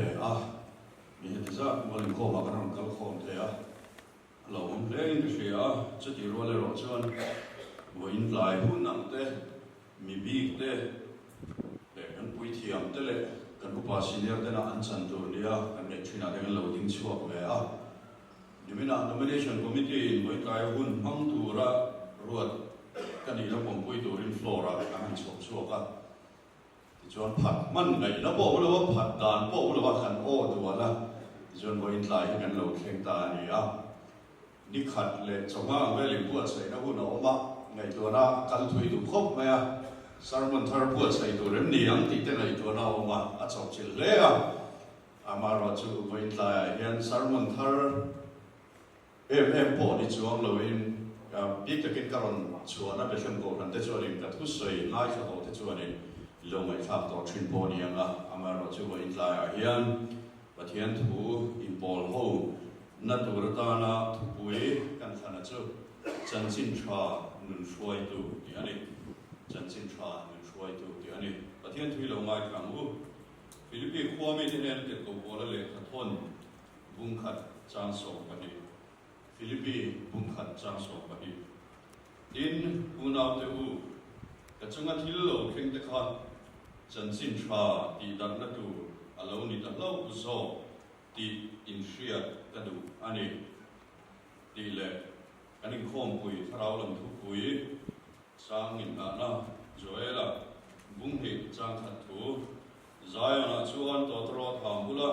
pe a, mi heti zat mual inkhawmah kan rawn kal khawm thei a, a lo awm hle in ka hria a, chutih rual erawh chuan vawiin tlai hun ang te, mi bik te leh kan puithiam te leh kan upa senior tena an chan tur nia kan ngaih thinah te kan lo ding chhuak ve a. Niminah Nomination Committee in vawitlai hun hmang tura ruat ka nihna pawmpui turin floor-ah an han chhawp chhuak a. Tichuan phat hman ngaihna pawh awm lo a, phat dan pawh awm lo a, kan aw dual a, tichuan vawitlai hi kan lo thleng ta a ni a. Ni khat leh chawhma ang vel inbuatsaihna hun a awm a, ngaihtuahna a kal thui duh khawp mai a, sermon thar buatsaih tur em ni ang tih te ngaihtuahna a awm a, a chawpchilh hle a. Amaherawh chu vawiin tlaiah hian sermon thar em em pawh ni chuang loin bik takin ka rawn chhuahna Bethlehem Kohhran te chuanin ka thusawi ngaithla tawh te chuanin lo ngaihthlak tawh thin pawh a ni ang a. Amaherawh chu vawiin tlaiah hian Pathian thu inpawl ho na tur atana thupui kan thlana chu Chanchin Tha Nun Hruaitu tih a ni. Chanchin Tha Nun Hruaitu tih a ni. Pathian thu i lo ngaithla ang u. Philippi khua mite hnena tirhkoh Paula lehkha thawn bungkhat chang 12. Philippi bungkhat chang 12. Tin, unaute u, ka chunga thil lo thleng te kha chanchin tha tih darhna tur a lo ni ta hlauh zawk tih inhriat ka duh a ni tih leh kan inkhawmpui thlarau lam thupui Chang inngahna, Joela, Bunghnih chang khat thu, Zion-ah chuan tawtawrawt ham ula,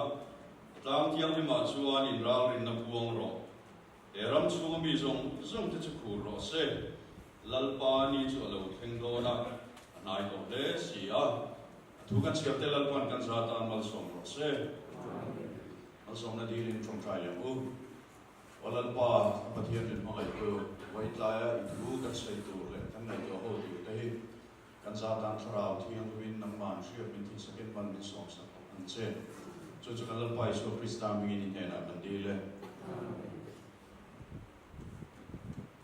a tlang thianghlimah chuan inralrinna puang rawh. He ram chhunga mi zawng zawng te chu khur rawh se. Lalpa ni chu a lo thleng dawn a, a hnai tawh hle si a. A thu kan chhiar te Lalpa'n kan za tan malsawm rawh se. Malsawmna dilin tawngtai leh ang u. Aw Lalpa, ka Pathian min hmangaihtu, vaitlaia i thu kan sawi tur leh kan ngaihtuah ho tur te hi kan za tan Thlarau Thianghlimin nangmah an hriat min thinsakin man min sawmsak ang che. Chu chu kan Lalpa Isua Krista hmingin i hnenah kan dil e.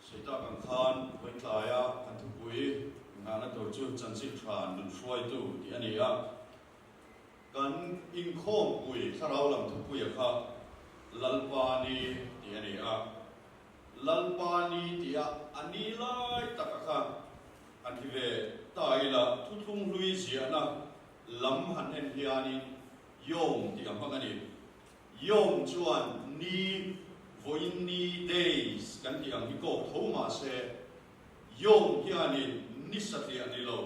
Sawi tak ang khan vaitlaia kan thupui nghahna tur chu Chanchin Tha Nun Hruaitu tih a ni a. Kan inkhawmpui thlarau lam thupuia kha Lalpa ni tih a ni a. Lalpa ni tia a ni lai taka kha han ti ve ta ila, thuthlung hlui ziahna lam han en hianin Yom tih a hmang a ni. Yom chuan ni, vawiin ni, days, kan tih ang hi kawk tho mah se, Yom hianin ni satliah ni lo,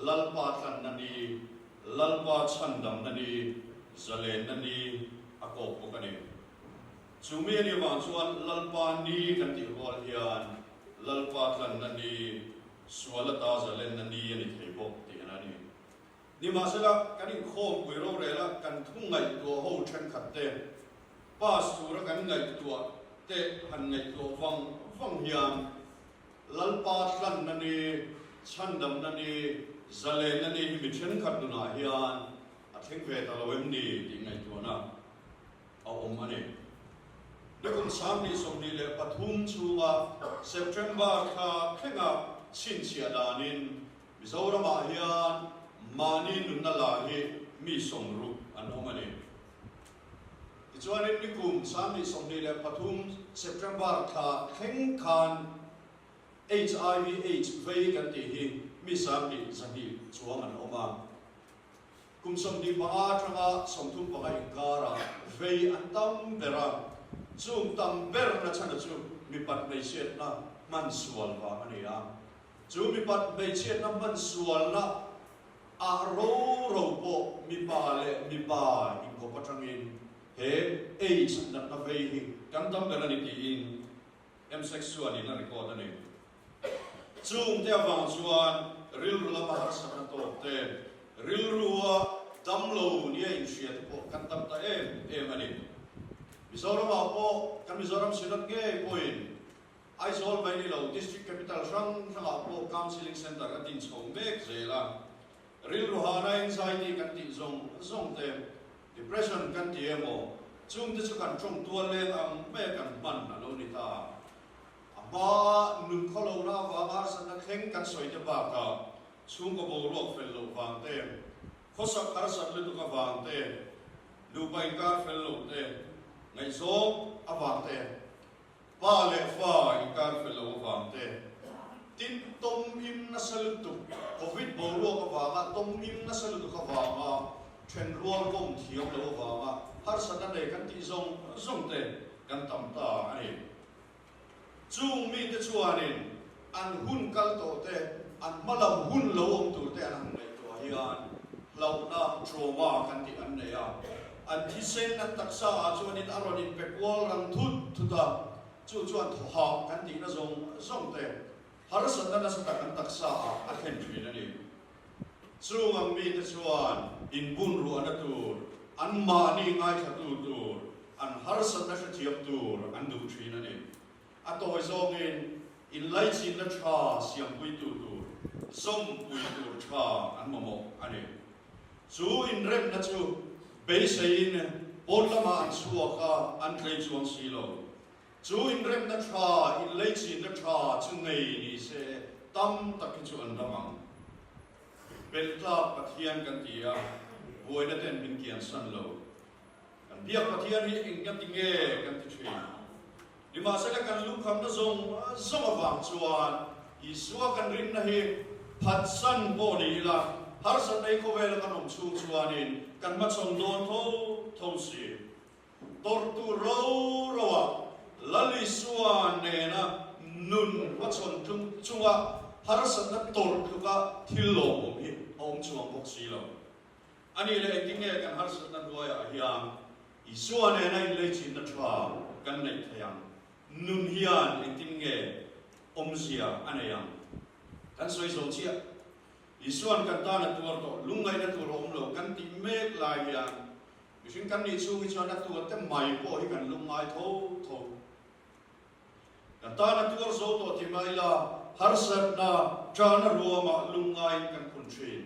Lalpa tlanna ni, Lalpa chhandamna ni, zalenna ni a kawk bawk a ni. Chu mi a nih avang chuan Lalpa ni kan tih rual hian Lalpa tlanna ni, sual ata zalenna ni a ni thei bawk tih an a ni. Nimahsela, kan inkhawmpui rorela kan thu ngaihtuah ho thenkhat te, pass tura kan ngaihtuah te han ngaihtuah vang vang hian Lalpa tlanna ni, chhandamna ni, zalenna ni hi mi thenkhat nunah hian a thleng ve ta lo em ni tih ngaihtuahna a awm a ni. Nikum 2023 chhunga September thla thlenga chhinchhiah danin Mizoramah hian mahni nunna la hi mi 60 an awm a ni. Tichuanin nikum 2023 September thla thleng khan HIV Aids vei kan tih hi mi 200 chuang an awm a. Kum 25 atanga 35 inkarah vei an tam ber a, chung tam ber nachhana chu mipat hmeichhiatna hman sual vang a ni a. Chu mipat hmeichhiatna hman sualna Ah ro ro pawh mipa leh mipa inkawp atangin he AIDS natna vei hi kan tam ber a ni tiin MSEC chuanin a record a ni. Chungte avang chuan rilru lama harsatna tawk te, rilrua damlo nia inhria te pawh kan tam ta em em a ni. Mizoramah pawh kan Mizoram Synod ngei pawhin Aizawl mai ni lo, District Capital hrang hrangah pawh Counselling Centre a din chho mek zel a. Rilru hana anxiety kan tih zawng zawng te, depression kan ti emaw, chungte chu kan tawng tual leng ang mai a kan hman a lo ni ta. A hmaa nun khawlohna avanga harsatna thleng kan sawi te bakah chhungkaw boruak fel loh vang te, khawsak harsat lutuk avang te, Nupa inkar fel lo te, ngaihzawng avang te, pa leh fa inkar fel lo avang te, tin tawm im nasa lutuk, Covid boruak avanga tawm im nasa lutuk avanga thenrual kawm thiam lo avanga harsatna nei kan tih zawng zawng te kan tam ta a ni. Chung mite chuanin an hun kal tawh te, an hma lam hun lo awm tur te an han ngaihtuah hian hlauhna, trauma, kan tih an nei a. An thisen an taksa ah chuanin a rawn inpe kual rang thut thut a, chu chuan thawhah kan tihna zawng zawng te harsatna nasa tak an taksa ah a thlen thin a ni. Chung ang mite chuan inbun ruahna tur, anmahni ngaithlatu tur, an harsatna hrethiam tur an duh thin a ni. A tawi zawngin inlaichinna tha siampuitu tur, zawmpui tur tha an mamawh a ni. Chu inremna chu beiseiin pawn lamah an chhuak a, an tlei chuang si lo. Chu inremna tha, inleichinna tha chu nei ni se tam tak hi chu an ram ang. Belhtlak Pathian kan ti a, buaina ten min kiansan lo. Kan biak Pathian hi engati nge kan ti thin? Nimahsela kan lungkhamna zawng zawng avang chuan Isua kan rinna hi phatsan pawh ni ila, harsatna hi khawvela kan awm chhung chuanin kan hmachhawn dawn tho tho si. Tawrh tur ro ro ah Lal Isua nena nun hmachhawn tlung chunga harsatna tawrh tluka thil lawmawm hi a awm chuang bawk si lo. A nih leh engtin nge kan harsatna hnuaiah hian Isua nena inleichinna tha kan neih theih ang? Nun hian engtin nge awmzia a nei ang? Kan sawi zo chiah. Isua'n kan tan a tuar tawh, lungngaihna tur a awm lo kan tih mek lai hian Mihring kan nih chhung hi chuan a tuar te mai pawh hi kan lung ngai tho tho. Kan tan a tuar zo tawh ti mai la, harsatna, ṭahna ruamah lung ngaiin kan phun ṭhin.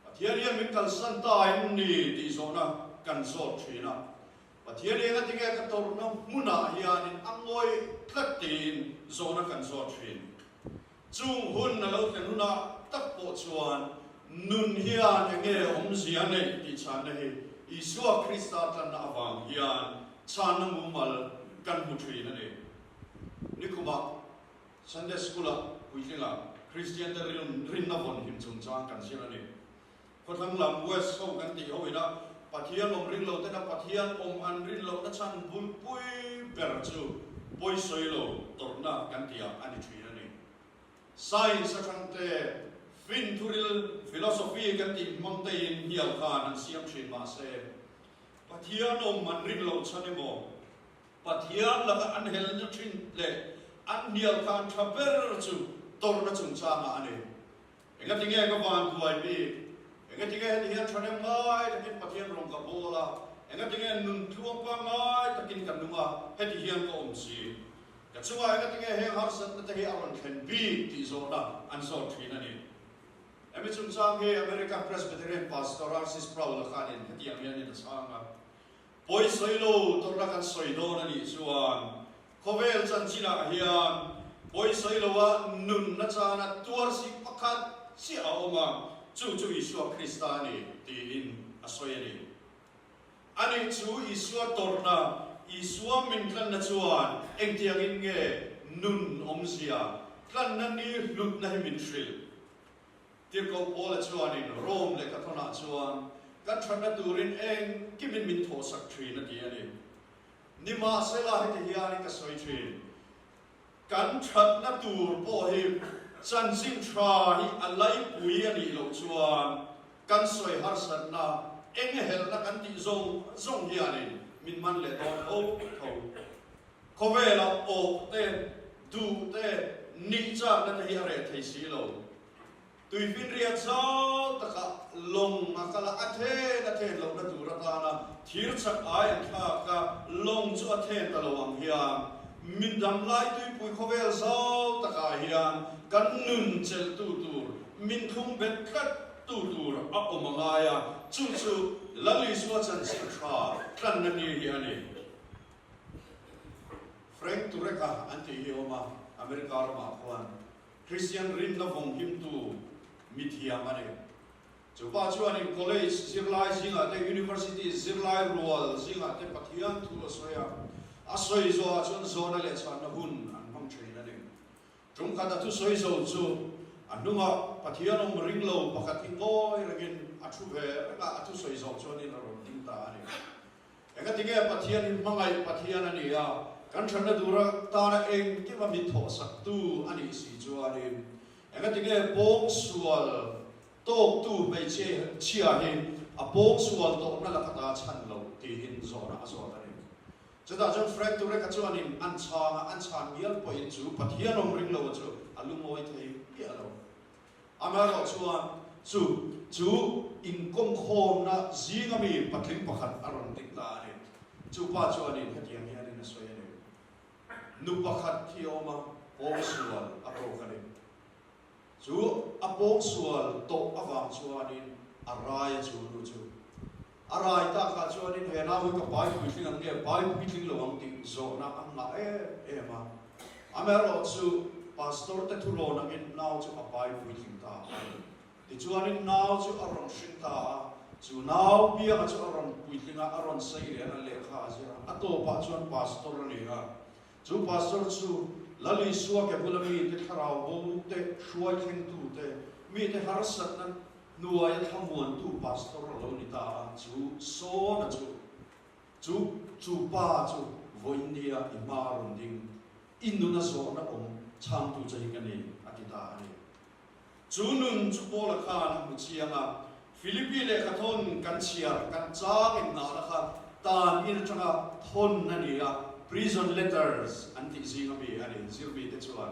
Pathian hian min kalsan ta em ni tih zawhna kan zawt ṭhin a. Pathian hi engatinge ka tawrhna hmunah hianin a ngawi tlat tiin zawhna kan zawt ṭhin. Chung hun a lo thlen hunah tak pawh chuan nun hian eng nge awmzia neih tih chhanna hi Isua Krista tlanna avang hian chhanna mumal kan hmu thin a ni. Nikhumah Sunday School-ah puitlinga Kristiante rinna vawn him chungchang kan zir a ni. Khawthlang lam West ho kan tih ho ina Pathian awm ring lo tena Pathian awm an rin lohna chhan bulpui ber chu pawisawi lo tawrhna kan tih ah a ni thin a ni. Science atang te fin thuril philosophy kan tih hmang te in hnial khan an siam thin mahse Pathian awm an rin loh chhan emaw Pathian laka an helna thin leh an hnial khan tha ber chu tawrhna chungchangah a ni. Engati nge ka van buai bik? Engati nge heti hian thahnem ngai takin Pathian rawng ka bawl a? Engati nge nun tluang pangngai takin ka nung a, heti hian ka awm si? Ka chungah engati nge heng harsatna te hi a rawn thlen bik tih zawhna an zawt thin a ni. Hemi chungchang hi American Presbyterian Pastor R.C. Sproul-a khanin hetiang hianin a chhang a, Pawi sawi lo tawrhna kan sawi dawn a nih chuan khawvel chanchinah hian pawi sawi loa nunna chana tuar si pakhat chiah a awm a, chu chu Isua Krista a ni tiin a sawi a ni. Ani chu Isua tawrhna, Isua min tlanna chuan engtiangin nge nun awmzia tlanna ni hlutna hi min hrilh? Tirhkoh Paula chuanin Rome lehkhathawnah chuan kan thatna turin engkimin min thawhsak thin a ti a ni. Nimahsela heti hianin ka sawi thin, kan thatna tur pawh hi chanchin tha hi a laipui a nih loh chuan kan sawi harsatna eng helhna kan tih zawng zawng hianin min man leh dawn tho tho. Khawvelah awk te, duh te, nih chakna te hi a reh thei si lo. Tuifinriat zau takah lawng a kal a, a then a then lohna tur atana thir chak ai an thlak a, lawng chu a then ta lo ang hian min damlai tuipui khawvel zau takah hian kan nun chelhtu tur, min thlung bet tlat tu tur a awm a ngai a, chu chu Lal Isua chanchin tha tlanna ni hi a ni. Frank Turek-a an tih hi a awm a, America ramah khuan Christian rinna vawng himtu mithiam a ni. Chu pa chuanin college zirlai zingah te, university zirlai rual zingah te Pathian thu a sawi a, a sawi zawhah chuan zawhna leh chhanna hun an hmang thin a ni. Tum khat a thusawi zo chu a hnungah Pathian awm ring lo pakhat hi ngawi rengin a thu ve reng a, a thusawi zawh chuanin a rawn ding ta a ni. Engatinge Pathian hi hmangaih Pathian a ni a, kan thatna tura tana engkima min thawhsaktu a nih si chuanin engatinge pawngsual tawktu hmeichhe chhia hi a pawngsual tawhna lakata chhan loh tiin zawhna a zawt a ni. Chutah chuan Frank Turek-a chuanin an chhang a, an chhan ngial pawhin chu Pathian awm ring lo chu a lungawi thei miah lo. Amaherawh chuan chu chu inkawmkhawmna zinga mi patling pakhat a rawn ding ta a ni. Chu pa chuanin hetiang hianin a sawi a ni, Nu pakhat hi a awm a, pawngsual a tawk a ni. Chu a pawngsual tawh avang chuanin a rai a chu nu chu. A rai takah chuanin he nau hi ka pai puitling ang nge pai puitling lo ang tih zawhna a nghah em em a. Amaherawh chu Pastor te thurawn angin nau chu a pai puitling ta a ni. Tichuanin nau chu a rawn hring ta a, chu nau pianga chu a rawn puitling a, a rawn sei lian a, lehkha a zir a, a tawpah chuan Pastor a ni a. Chu Pastor chu Lal Isua ke bula mite thlarau bo te hruai thlengtu te, mite harsatna hnuaia thlamuantu Pastor a lo ni ta a, chu Sawna chu, chu chu pa chu vawiinnia i hma a rawn ding, i nuna zawhna awm chhangtu che hi ka ni, a ti ta a ni. Chu nun chu Paula khan a hmu chiang a, Philippi lehkha thawn kan chhiar kan chang in nghahna kha tan in atanga thawn a ni a, prison letters an tih zing ami a ni, zirmi te chuan.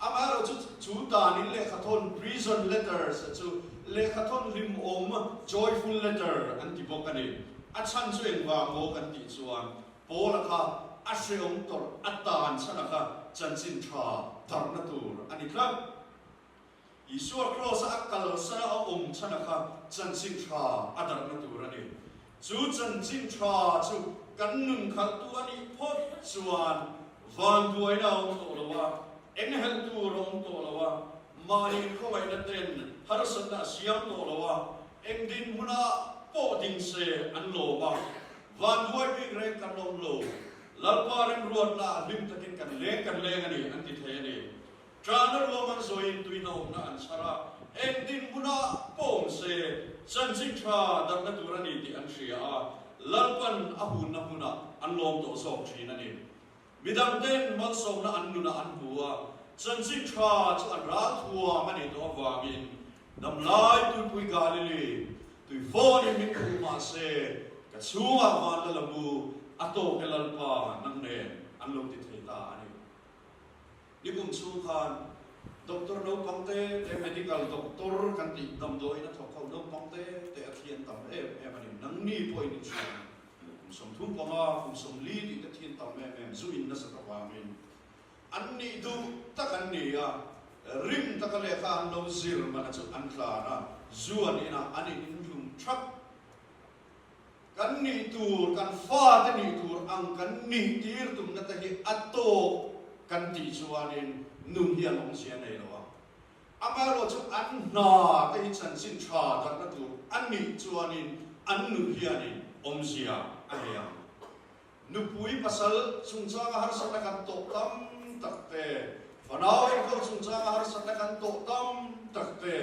Amaherawh chu chu tan in lehkha thawn prison letters chu lehkha thawn hlimawm, joyful letter, an ti bawk a ni. A chhan chu engvang maw kan tih chuan Paula kha a hrehawm tawrh a tan chhan a kha chanchin tha darhna tur a ni tlat. Isua Kraws-a a kalsan a awm chhan a kha chanchin tha a darhna tur a ni. Chu chanchin tha chu kan nun khalhtu a nih phawt chuan vanduaina a awm tawh lo a, enghelh tur a awm tawh lo a, mahni khawngaihna ten harsatna a siam tawh lo a, eng dinhmunah pawh ding se an lawm a, vanduai bik reng kan awm lo. Lalpa remruatna ah hlim takin kan leng kan leng a ni an ti thei a ni. Ṭahna ruam an zawiin tuina awmna an chhar a, eng dinhmunah pawh awm se, chanchin ṭha darhna tur a ni tih an hria a, Lalpan a hunna hmunah an lawm tawh zawk ṭhin a ni. Midangte'n malsawmna an nunah an hmu a, chanchin ṭha chu an ral thuam a nih tawh avangin damlai tuipui Galili tui fawnin min khuh mah se, ka chhungah van la la mu a tawk e Lalpa nang nen an lo ti thei ta a ni. Nikum chhung khan doctor naupang te te medical doctor kan tih damdawiin a thawk ho naupang te te a thian tam em em a ni. Nangni pawhin in hria ang. Kum 35, kum 40 tih te thian tam em em zu in nasat avangin an nih duh tak an ni a, rim taka lehkha an lo zir mana chu an tlan a, zu an in a, an in inhlum thap. Kan nih tur, kan fate nih tur ang kan nih tir tumna te hi a tawk kan tih chuanin nun hi an awmzia nei lo ang. Amaherawh chu an hna te hi chanchin tha darhna tur a nih chuanin an nun hianin awmzia a nei ang. Nupui pasal chungchanga harsatna kan tawh tam tak te, fanau enkawl chungchanga harsatna kan tawh tam tak te,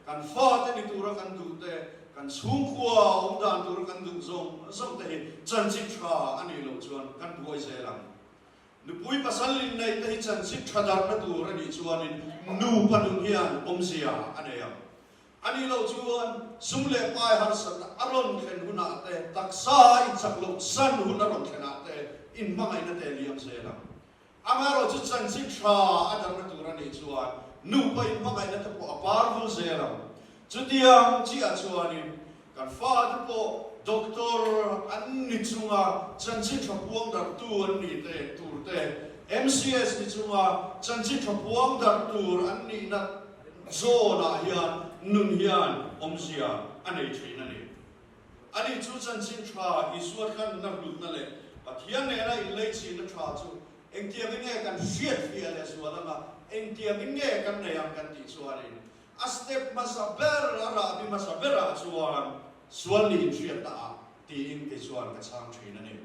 kan fate ni tura kan duh te, kan chhungkhua awm dan tura kan duh zawng zawng te hi chanchin tha a nih loh chuan kan buai zel ang. Nupui pasal inneih te hi chanchin tha darhna tur a nih chuanin nupa nun hian awmzia a nei ang. A nih loh chuan sum leh pai harsatna a rawn thlen hunah te, taksa a inchak loh san hun a rawn thlenah te inhmangaihna te liam zel ang. Amaherawh chu chanchin tha a darhna tur a nih chuan nupa inhmangaihna te pawh a par vul zel ang. Chutiang chiah chuanin kan fate pawh doctor an ni chunga chanchin tha puang darhtu an nih te tur te, MCS ni chunga chanchin tha puang darh tur an nihna Zawnah hian nun hian awmzia a nei thin a ni. Ani chu chanchin tha Isua thlanna hlutna leh Pathian nena inleichhina tha chu engtiangin nge kan hriatfiah leh zual anga engtiangin nge kan nei ang kan tih chuanin. A step hmasa ber, a rahbi hmasa berah chuan sual nih inhriatna ah tiin kei chuan ka chhang thin a ni.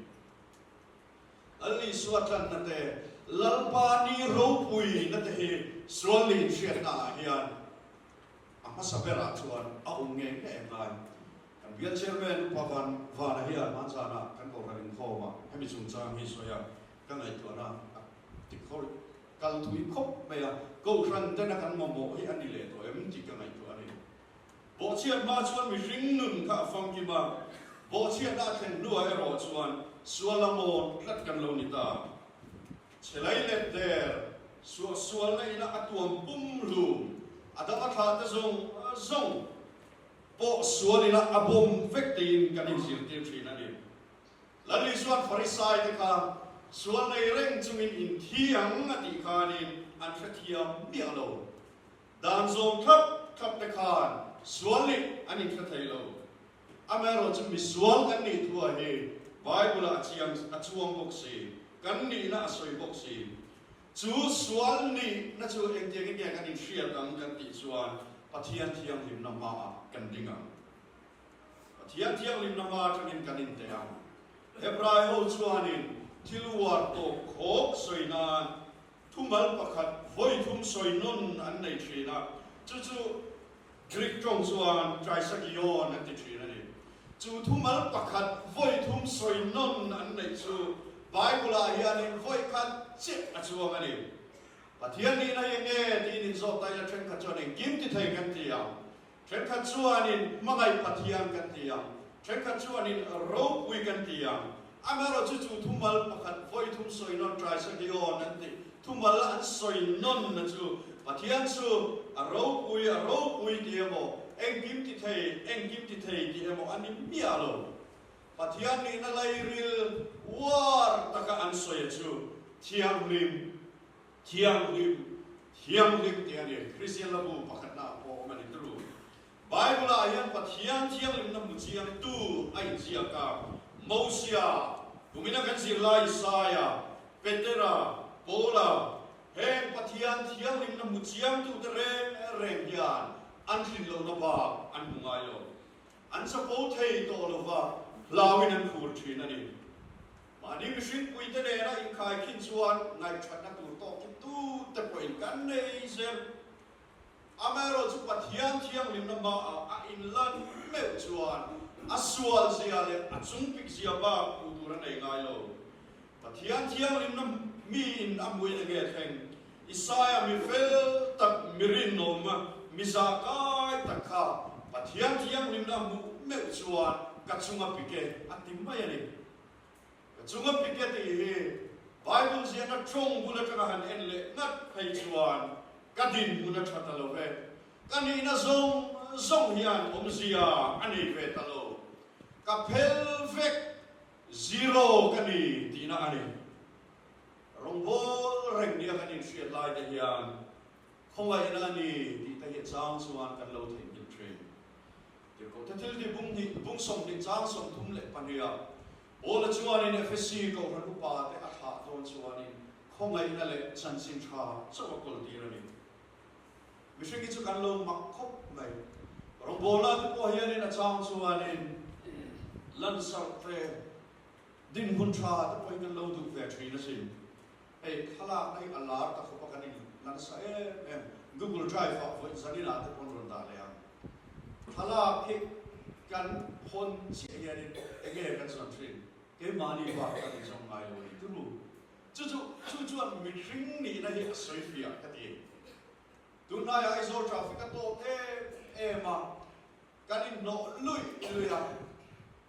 Lal Isua tlanna te, Lalpa ni ropuina te hi sual nih inhriatna ah hian a hmasa berah chuan a awm ngei ngei a ngai. Kan bial chairman Upa Van Vana hian hmanzanah kan kohhran inkhawmah hemi chungchang hi sawi a, ka ngaihtuahna a tikhawr kal thui khawp mai a, kohhran tena kan mamawh hi a ni leh tawh em tih ka ngaihtuah a ni. Bawhchhiat hma chuan mihring nun kha a famkim a, bawhchhiatna a thlen hnuah erawh chuan sual a mawn tlat kan lo ni ta. Chhelai let der, suahsualna ina a tuam pum hlum, a dam a thlah te zawng zawng pawh sual ina a bawm vek tiin kan inzirtir thin a ni. Lal Isuan Farisai te kha sual nei reng chungin inthi ang a tih khanin an hrethiam miah lo. Dan zawm thlap thlap te khan sual nih an inhre thei lo. Amaherawhchu misual kan nih thuah hi Bible-ah a chiang a chuang bawk si, kan nihna a sawi bawk si. Chu sual nihna chu engtiangin nge kan inhriat ang kan tih chuan Pathian thianghlimna hmaah kan ding ang. Pathian thianghlimna hma atangin kan inteh ang. Hebrai ho chuanin thil uar tawp khawk sawi nan thumal pakhat vawi thum sawi nawn an nei thin a, chu chu Greek tawng chuan trisagion an ti thin a ni. Chu thumal pakhat vawi thum sawi nawn an neih chu Bible-ah hianin vawi khat chiah a chuang a ni. Pathian nihna hi enge tiin inzawt ta ila thenkhat chuan engkim ti thei kan ti ang. Thenkhat chuanin hmangaih Pathian kan ti ang, thenkhat chuanin ropui kan ti ang. Amaherawhchu chu thumal pakhat vawi thum sawi nawn Trisagion an tih thumal an sawi nawn na chu Pathian chu a ropui a ropui tih emaw, engkim ti thei engkim ti thei tih emaw a ni miah lo. Pathian nihna lairil uar taka an sawi a chu thianghlim Thianghlim, thianghlim tih a ni. Kristian labu pakhatna ah pawh awm a ni turu. Bible ah hian Pathian thianghlimna hmu chiangtu a inziak a, Mosia, kumina kan zirlai Isaia, Petera, Paula, heng Pathian thianghlimna hmu chiangtute reng reng hian an tlin lohna bak an hmu ngai lo. An chapo thei tawh lova hlauin an khur thin a ni. Mahni mihringpuite nena inkhaikhin chuan ngaihthatna tur tawk hi tute pawhin kan nei zel. Amaherawhchu Pathian thianghlimna hmaah a inlan meuh chuan a sual zia leh a chungpik zia bak hmuh tur a nei ngai lo. Pathian thianghlimna miin a hmuin enge thleng? Isaia mi fel tak, mi rinawm, mi zah kai tak kha Pathian thianghlimna hmuh meuh chuan ka chunga pik e a ti mai a ni. Ka chunga pik e tih hi Bible ziahna tawng bul atanga han en leh ngat phei chuan ka dinhmun a tha ta lo ve. Ka nihna zawng zawng hian awmzia a nei ve ta lo. Ka phel vek zero ka ni tihna a ni. Rawngbâwl reng nia kan inhriat lai te hian khawngaihna a ni tih te hi a chang chuan kan lo theihnghilh thin. Tirhkohte thil ti bung hnih, bung 20 chang 32 ah Paula chuanin Efesi kohhran upa te a thlah dawn chuanin khawngaihna leh chanchin tha chauh a kawl tir a ni. Mihring hi chu kan lo mak khawp mai. Rawngbâwla te pawh hianin a chang chuanin lansarh te, Dinhmun tha te pawhin kan lo duh ve thin asin. Hei thlalakna hi a lar ta khawp a kan in la nasa em em. Google Drive ah vawi zanin ah te pawh an rawn dah leh ang. Thlalak hi kan hawn chiah hianin enge kan zawn thin? Keimahni bak kan inzawm ngai lo a ni turu. Chu chu chu chuan mihring nihna hi a sawi fiah ka ti. Tunlaiah Aizawl traffic a tawp em em a. Kan inhnawh luih luih a,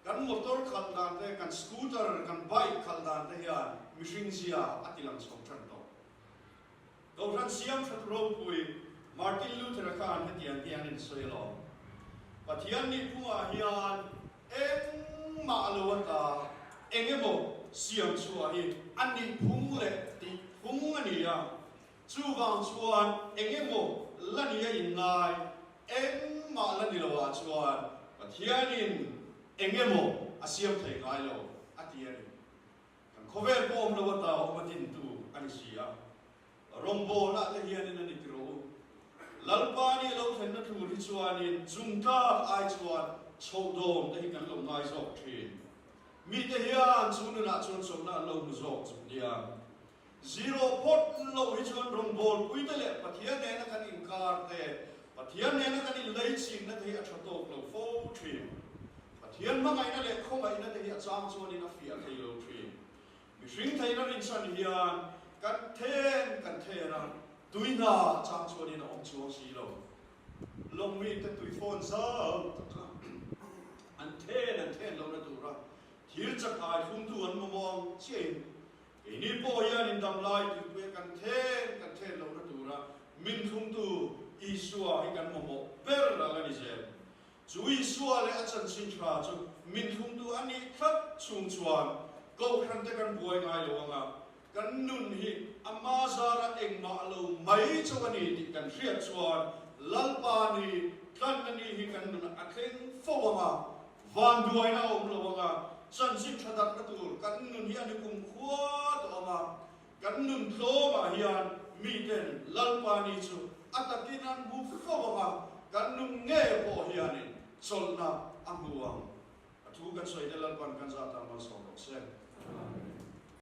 kan motor khalh dan te, kan scooter, kan bike khalh dan te hian mihring zia a ti lang chho tan tawh. Kohhran siam that ropui Martin Luther-a khan hetiang hi an insawi alawm, Pathian nihphungah hian engmah lo ata eng emaw siam chhuah hi a nihphung leh tihphung a ni a, Chuvang chuan eng emaw la ni a inngai, engmah la ni loah chuan Pathianin eng emaw a siam thei ngai lo a ti a ni. Kan khawvel pawh awm lo ata awm a dintu a ni si a. Rawngbawlnah te hianin a ni ti rawh u. Lalpa nih lo thlenna tur hi chuanin chungtlak ai chuan chhoh dawm te hi kan lo ngai zawk thin. Mite hian chu nunah chuan chawlhna an lo hmu zawk chuk nia. Zero phawt loh hi chuan rawngbawlpui te leh Pathian nena kan inkar te, Pathian nena kan inleichhinna te hi a tha tawk lo fo thin. Pathian hmangaihna leh khawngaihna te hi a chang chuanin a fiah thei lo thin. Mihring theihna rinchhan hian kan then kan then a, tui hna chang chuanin a awm chuang si lo. Lawng mite tui fawn zau taka an then an then lohna tura thil chakai thlungtu an mamawh ang chiahin keini pawh hian indamlai tuipuia kan then kan then lohna tura min thlungtu Isua hi kan mamawh ber ang a ni zel. Chu Isua leh a chanchin tha chu min thlungtu a nih tlat chhung chuan Kohhran te kan buai ngai lo ang a, kan nun hi ama zara engmah lo mai chauh a ni tih kan hriat chuan Lalpa ni tlanna ni hi kan nunah a thleng fo ang a, vanduaina a awm lo ang a, chanchin tha darhna tur kan nun hi a ni kumkhua tawh ang a, Kan nun tlawmah hian miten Lalpa ni chu a takin an hmu fo ang a, kan nun ngei pawh hianin chawlhna a hmu ang. A thu kan sawi te Lalpan kan zah tan malsawm rawh se. Amen.